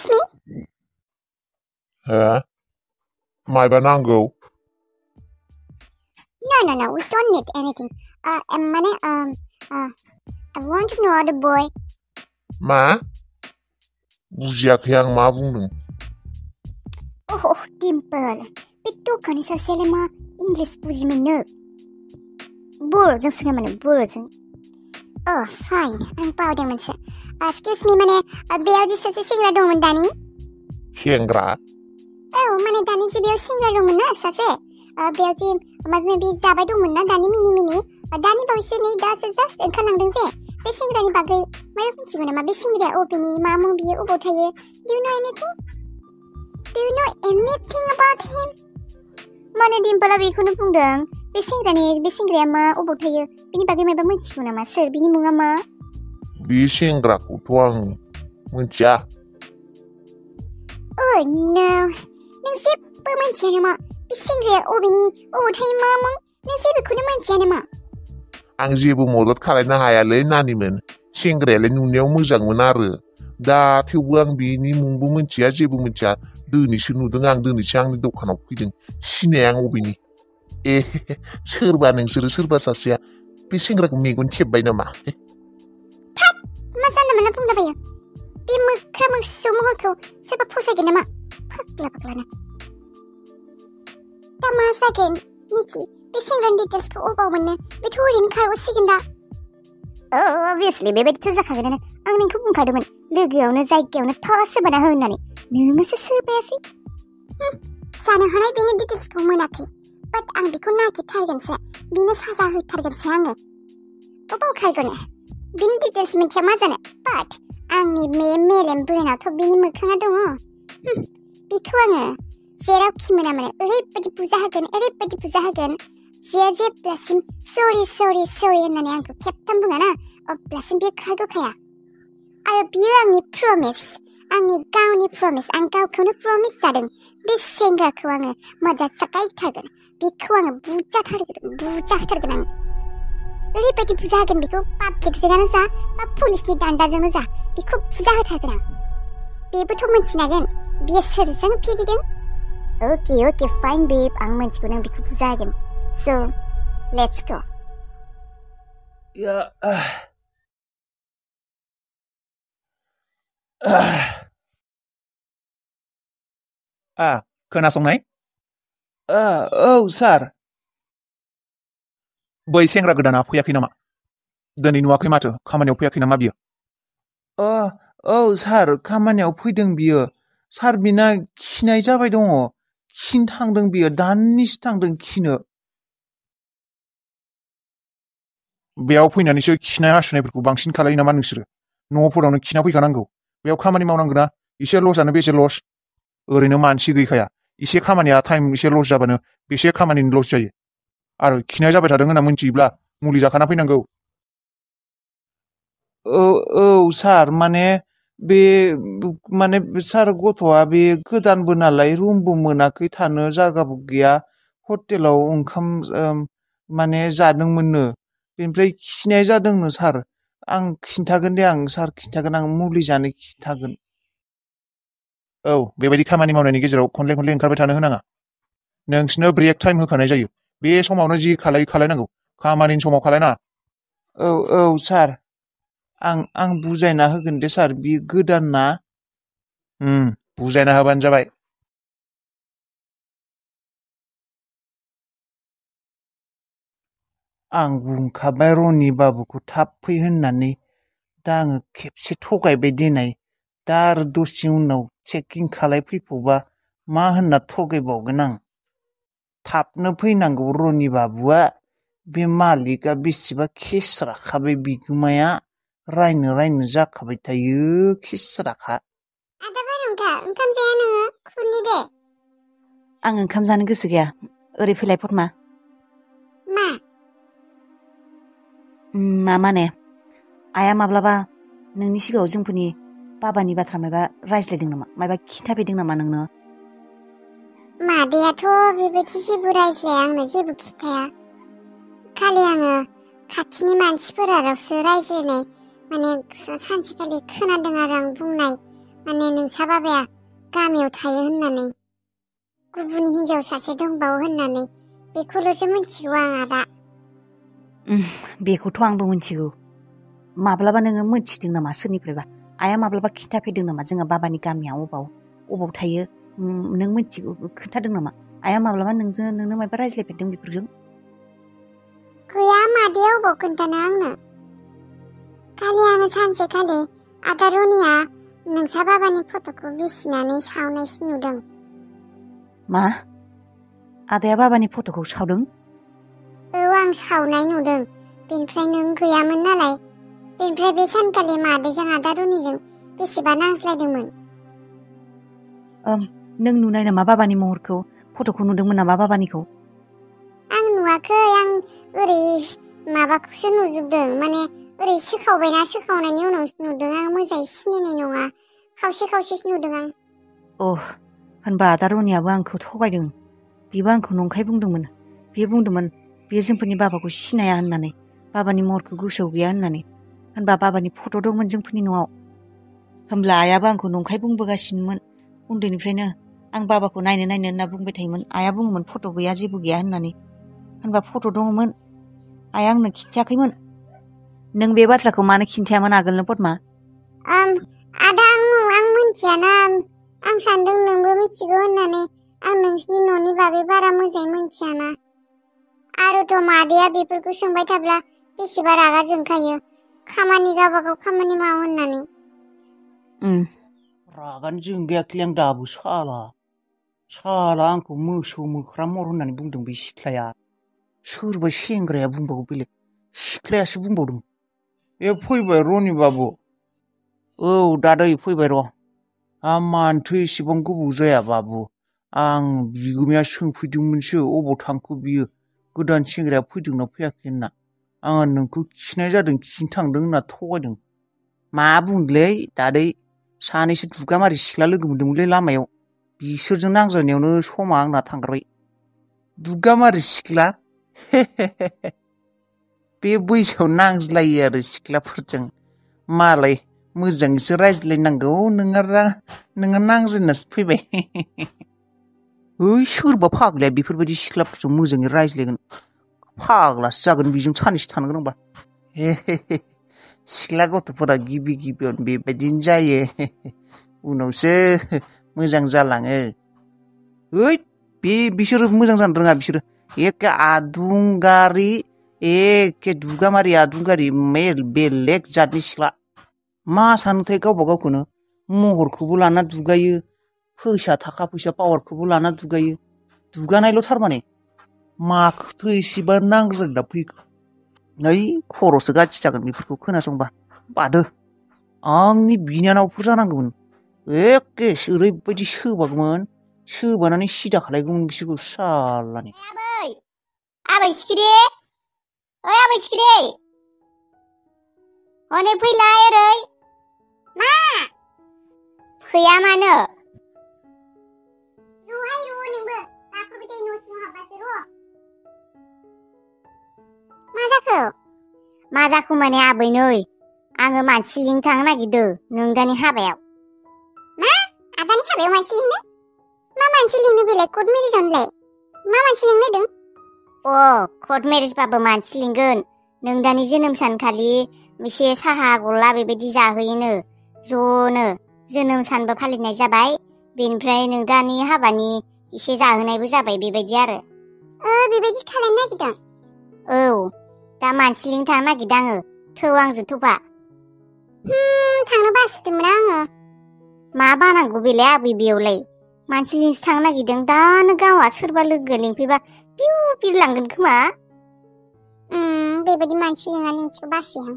Excuse me? हो मायबा नांगौ? No, we don't need anything. माने I want to know the boy. मा? बुजियाखै आं मा बुंदों? Oh, Dimple. बे दखाननि सासेयालाय मा इंलिश बुजिमोनो? बर'जों सोङो माने बर'जों. Oh, fine. आं बावदोंमोनसो. Excuse me, माने बेयाव सासे सेंग्रा दंमोन दानि. सेंग्रा? औ माने दानि जे बेयाव सेंग्रा दंमोन ना सासे. बेयाव जे माबा-माबि जाबाय दंमोन ना दानि मिनि दानि बावैसो नै दासो जास्ट ओंखारलांदों जे बे सेंग्रानि बागै माबा मिथिगौ नामा? बे सेंग्राया अबेनि मा मुं बियो अबाव थायो? Do you know anything? Do you know anything about him? माने डिम्पला बेखौनो बुंदों. बे सेंग्राया मा अबाव थायो? बिनि बागै माबा मिथिगौ नामा? सोर बिनि मुङा मा? बे सेंग्राखौथ' आं मिथिया. Oh no. नों जेबो मिथिया नामा? बे सेंग्राया अबेनि अबाव थायो मा मुं? नों जेबोखौनो मिथिया नामा? आं जेबो मदद खालामनो हायालै नानिमोन. सेंग्रायालाय नुनायाव मोजांमोन आरो दा थेवबो आं बिनि मुंबो मिथिया जेबो मिथिया. दिनैसो नुदों आं दिनैसो आंनि दखानाव फैदों. सिनाया आं अबेनि. सोरबा नोंसोरो सोरबा सासेया बे सेंग्राखौ मेगन खेबबाय नामा? थाब मा जानला मोनला बुंलाबायो. बे मोख्रा मोसौ महरखौ सोरबा फसायगोन नामा? फाग्लानो. दा मा जागोन निकि? बे सेंग्रानि डिटेल्सखौ अबाव मोननो? बेथ' ओरैनो खारग'सिगोन दा. Obviously बेबायदिथ' जाखागोनानो. आं नोंखौ बुंखादोंमोन लोगोआवनो जायगायावनो सोबाना हो होननानै. नोङोसो सोबायासै. जानो हानाय बेनि डिटेल्सखौ मोनाखै. बाट आं बेखौ नागिरथारगोनसो. बिनो साजा होथारगोनसो आङो. अबाव खारग'नो? बिनि डिटेल्स मिथिया मा जानो? बाट आंनि मेलेम ब्रेनावथ' बिनि मोखाङा दङ. बेखौ आङो जेरावखि मोना माने ओरैबायदि बुजा होगोन जिया जेब्लासिम सरि होननानै आंखौ खेबथाम बुङा ना अब्लासिम बियो खारग'खाया. आरो बियो आंनि प्रमिस. आंनि गावनि प्रमिस. आं गावखौनो प्रमिस जादों. बे सेंग्राखौ आङो मोजां सागायथारगोन. बेखौ आङो बुजा होथारगोन आं. ओरैबायदि बुजा होगोन बेखौ पाब्लिकजोंनो जा बा पुलिसनि दान्दाजोंनो जा बेखौ बुजा होथारगोन आं. बेबोथ' मिन्थिनांगोन बियो सोरजों फिरिदों. Okay, fine babe. आं मिन्थिगौ नों बेखौ बुजा होगोन. So, let's go. खोनासंनाय. औ सार. बै सेंग्रा गोदाना फैयाखै नामा? दिनै नुवाखै माथो. खामानियाव फैयाखै नामा बियो? औ सार खामानियाव फैदों बियो. सार बिना खिनाय जाबाय दङ. खिनो थांदों बियो. दानिसो थांदों खिनो. बेयाव फैनानैसो खिनाय हासुनायफोरखौ बांसिन खालायो नामा नोंसोरो? न'फोरावनो खिना फैखानांगौ. बेयाव खामानि मावनांगोना. एसे लसआनो बेसे लस. ओरैनो मानसि गैखाया. एसे खामानिया टाइम एसे लस जाबानो बेसे खामानिनि लस जायो. आरो खिनाय जाबाय थादों होनना मिन्थियोब्ला मुलि जाखाना फैनांगौ. औ सार माने सार गथ'आ बे गोदानबो नालाय रुमबो मोनाखै थानो जायगाबो गैया. हटेलाव ओंखाम जादोंमोननो. बेनिफ्राय खिनाय जादोंनो सार. आं खिन्थागोन दे सार खिन्थागोन. आं मुलि जानो खिन्थागोन. औ बेबायदि खामानि मावनायनि गेजेराव खनले ओंखारबाय थानो होनाङा. नोंसिनो ब्रेक टाइम होखानाय जायो. बे समावनो जि खालायनांगौ. खामानिनि समाव खालायनाङा. औ सार. आं बुजायना होगोन दे सार. बि गोदान ना. बुजायना होबानो जाबाय. आं बुंखाबाय रनि बाबुखौ थाब फै होननानै. दा आङो खेबसे थगायबाय देनाय. दा आरो दसे उनाव चेकिं खालायफैबावबा मा होनना थगायबावगोन आं. थाबनो फैनांगौ रनि बाबुआ. बे मालिकआ बेसेबा खेस्राखाबाय बिगुमाया. रायनो जाखाबाय थायो खेस्राखा. आदा बारहुंखा ओंखाम जाया नोङो? खुरनि दे. आं ओंखाम जानो गोसो गैया. ओरै फैलाय फरमा. मा माने? आइया माब्लाबा नोंनि सिगाङाव जोंफोरनि बाबानि बाथ्रा माबा रायज्लायदों नामा? माबा खिन्थाफैदों नामा नोंनो? मादैयाथ' बेबायदि जेबो रायज्लाया आंनो जेबो खिन्थाया. खालि आङो खाथिनि मानसिफोराल'सो रायज्लायनाय माने सानसेखालि खोनादों आरो आं बुंनाय माने माने नोंसा बाबाया गामियाव थायो होननानै गुबुन हिनजाव सासे दंबावो होननानै बेखौल'सो मिथिगौ आं आदा। बेखौथ' आंबो मिथिगौ। माब्लाबा नोङो मिथिदों नामा सोरनिफ्रायबा? आइया माब्लाबा खिन्थाफेरदों नामा जोंहा बाबानि गामिया अबाव थायो नों मिथिगौ खोन्थादों नामा? आइया माब्लाबा नोंनो माबा रायज्लायफेरदों बेफोरजों? गैया मादैया अबाव खोन्थानो आंनो। खालि आङो सानसेखालि आदा रनिया नोंसा बाबानि फट'खौ बिसिनानै सावनायसो नुदों। मा? आदाया बाबानि फट'खौ सावदों? औ आं सावनाय नुदों। बेनिफ्राय नों गैयामोन नालाय, बेनिफ्राय बे सानखालि मादैजों आदा रनिजों बेसेबा नांज्लायदोंमोन। नों नुनाय नामा बाबानि महरखौ? फट'खौ नुदोंमोन नामा बाबानिखौ? आं नुवाखै, आं ओरै माबाखौसो नुजोबदों, माने ओरै सोखावनायनि उनावसो नुदों। आं मोजाङै सिनायनाय नङा, खावसेसो नुदों आं। होनबा आदा रनियाबो आंखौ थगायदों। बेबो आंखौ नंखाय बुंदोंमोन। बियो बुंदोंमोन बियो जोंफोरनि बाबाखौ सिनाया होननानै, बाबानि महरखौ गोसोआव गैया होननानै। होनबा बाबानि फट' दंमोन जोंफोरनि न'आव। होमब्ला आइयाबो आंखौ नंखाय बुंबोगासिनोमोन उन्दैनिफ्रायनो। आं बाबाखौ नायनो होनना बुंबाय थायोमोन। आइया बुङोमोन फट' गैया, जेबो गैया होननानै। होनबा फट' दङमोन, आइया आंनो खिन्थायाखैमोन। नों बे बाथ्राखौ मानो खिन्थायामोन आगोलनो पद्मा? आदा आं मिथियाना। आं सानदों नोंबो मिथिगौ होननानै। आं नोंसिनि न'नि बागै बारा मोजाङै मिथियाना। आरोथ' मादैया बेफोरखौ सोंबाय थाब्ला बेसेबा रागा जोंखायो। गावबागाव खामानि माव होननानै। रागानो जोंगायाखैलै आं दाबो साला आंखौ मोसौ मोख्रा महर होननानै बुंदों बे सिख्लाया। सोरबा सेंग्राया बुंबावो बेलेग, सिख्लायासो बुंबावदों। फैबाय रनि बाबु। औ दादै फैबाय र'। मानोथो एसेबां गोबाव जाया बाबु? आं बिगुमाया सोंफैदोंमोनसो अबाव थांखो बियो, गोदान सेंग्राया फैदोंना फैयाखै होनना। आंहा नोंखौ खिनाय जादों, खिनो थांदों होनना थगायदों। मा बुंदोंलै दादै? सानैसो दुगामारि सिख्ला लोगो मोनदोंमोनलै लामायाव, बिसोरजों नांज्लायनायावनो समा आंना थांग्रोबाय। दुगामारि सिख्ला? बे बैसोआव नांज्लायो आरो सिख्लाफोरजों। मालाय मोजांसो रायज्लायनांगौ, नोङो नांज्लायनासो फैबाय। सोरबा फाग्लाया बेफोरबायदि सिख्लाफोरजों मोजाङै रायज्लायगोन? फाग्लासो जागोन बेजों सानैसो थानो गोनांबा। सिख्ला गथ'फोरा गिबियावनो बेबायदिनो जायो, उनावसो मोजां जालाङो। बिसोरो मोजां जानो रोङा। बिसोरो एखे आदुंगारि, एखे दुगामारि आदुंगारि बेलेग जातनि सिख्ला। मा सानोथाय गावबा गावखौनो? महरखौबो लाना दुगायो, थाखा फैसा पावारखौबो लाना दुगायो। दुगानायल' थारमाने। माखौथो एसेबा नांज्लायना फैखो? खर'सो गाज्रि जागोन बेफोरखौ खोनासंबा। बादो, आंनि बिनानावफोर जानांगौमोन। एखे ओरैबायदि सोबानानै सिदा खालायगौमोन बिसोरखौ सालानि। आबै सिखिरि, आबै सिखिरि, हनै फैलाय ओरै। मा? फैया मानो? नोंबो गाखोबाय थायो न' सिङाव हाबबासो र'। मा जाखो माने आबै नै, आङो मानसि लिंनो थांनो नागिरदों नोंदानि हाबायाव। मा? आदानि हाबायाव मानसि लिंनो? मा मानसि लिंनो बेलाय? कर्ट मेरिजावनोलाय मा मानसि लिंनो नागिरदों? कर्ट मेरिजबाबो मानसि लिंगोन। नोंदानि जोनोम सानखालि एसे साहा गला बेबायदि जाहोयोनो ज'नो। जोनोम सानबो फालिनाय जाबाय, बेनिफ्राय नोंदानि हाबानि एसे जाहोनायबो जाबाय, बेबायदि आरो। बेबायदि खालामनो नागिरदों? औ, दा मानसि लिंनो थांनो नागिरदों आङो। आंजों थ'फा। थांनो बासिदोंमोन आङो। मा बानांगौ बेलाय आबै बेयावलाय? मानसि लिंसो थांनो नागिरदों। दानो गावहा सोरबा लोगो लिंफैबा बिरलांगोन खोमा। बेबायदि मानसि लिंना नोंसोरखौ बासियो आं।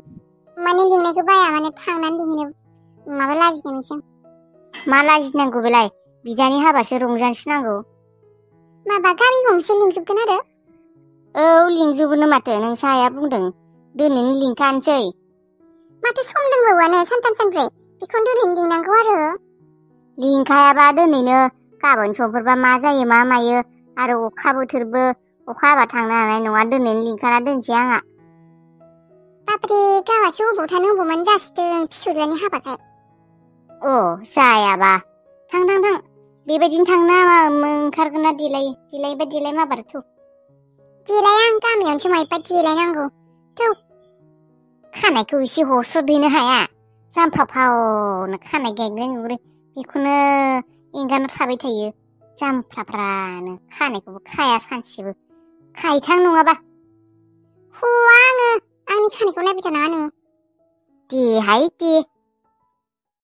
माने लिंनायखौ बाया, माने थांनानै लिंहैनो लाजिनाय मोनसै आं। मा लाजिनांगौ बेलाय? बिदानि हाबासो रंजानोसो नांगौ। माबा गामि गंसे लिंजोबगोन आरो? औ, लिंजोबोनो माथो। नोंसा आइया बुंदों दिनैनो लिंखानोसै। माथो सम दंबावोआनो सानथाम सानब्रै, बेखौनो दिनैनो लिंनांगौ आरो। लिंखायाबा दिनैनो, गाबोन समफोरबा मा जायो मा मायो, आरो अखा बोथोरबो, अखा हाबा थांनो हानाय नङा। दिनैनो लिंखाना दोनसै आंहा। बाब्रे, गावहासो अबाव थानो अबाव मानो जासिदों फिसौज्लानि हाबाखाय। जायाबा थां बेबायदिनो थांना ओंखारगोन ना देलायबा देलाय माबार थौ देलाय आं गामियावनोसो मायबा देलायनांगौ थौ खानायखौ एसे हस्र'दैनो हाया जामफाफावनो खानाय गायग्रें गुग्रें बेखौनो एंगारना थाबाय थायो जामफ्राफ्रानो खानायखौबो खाया सानसेबो खायथां नङाबा हौवा आङो आंनि खानायखौ नायबाय थानाङा नोङो देहाय दे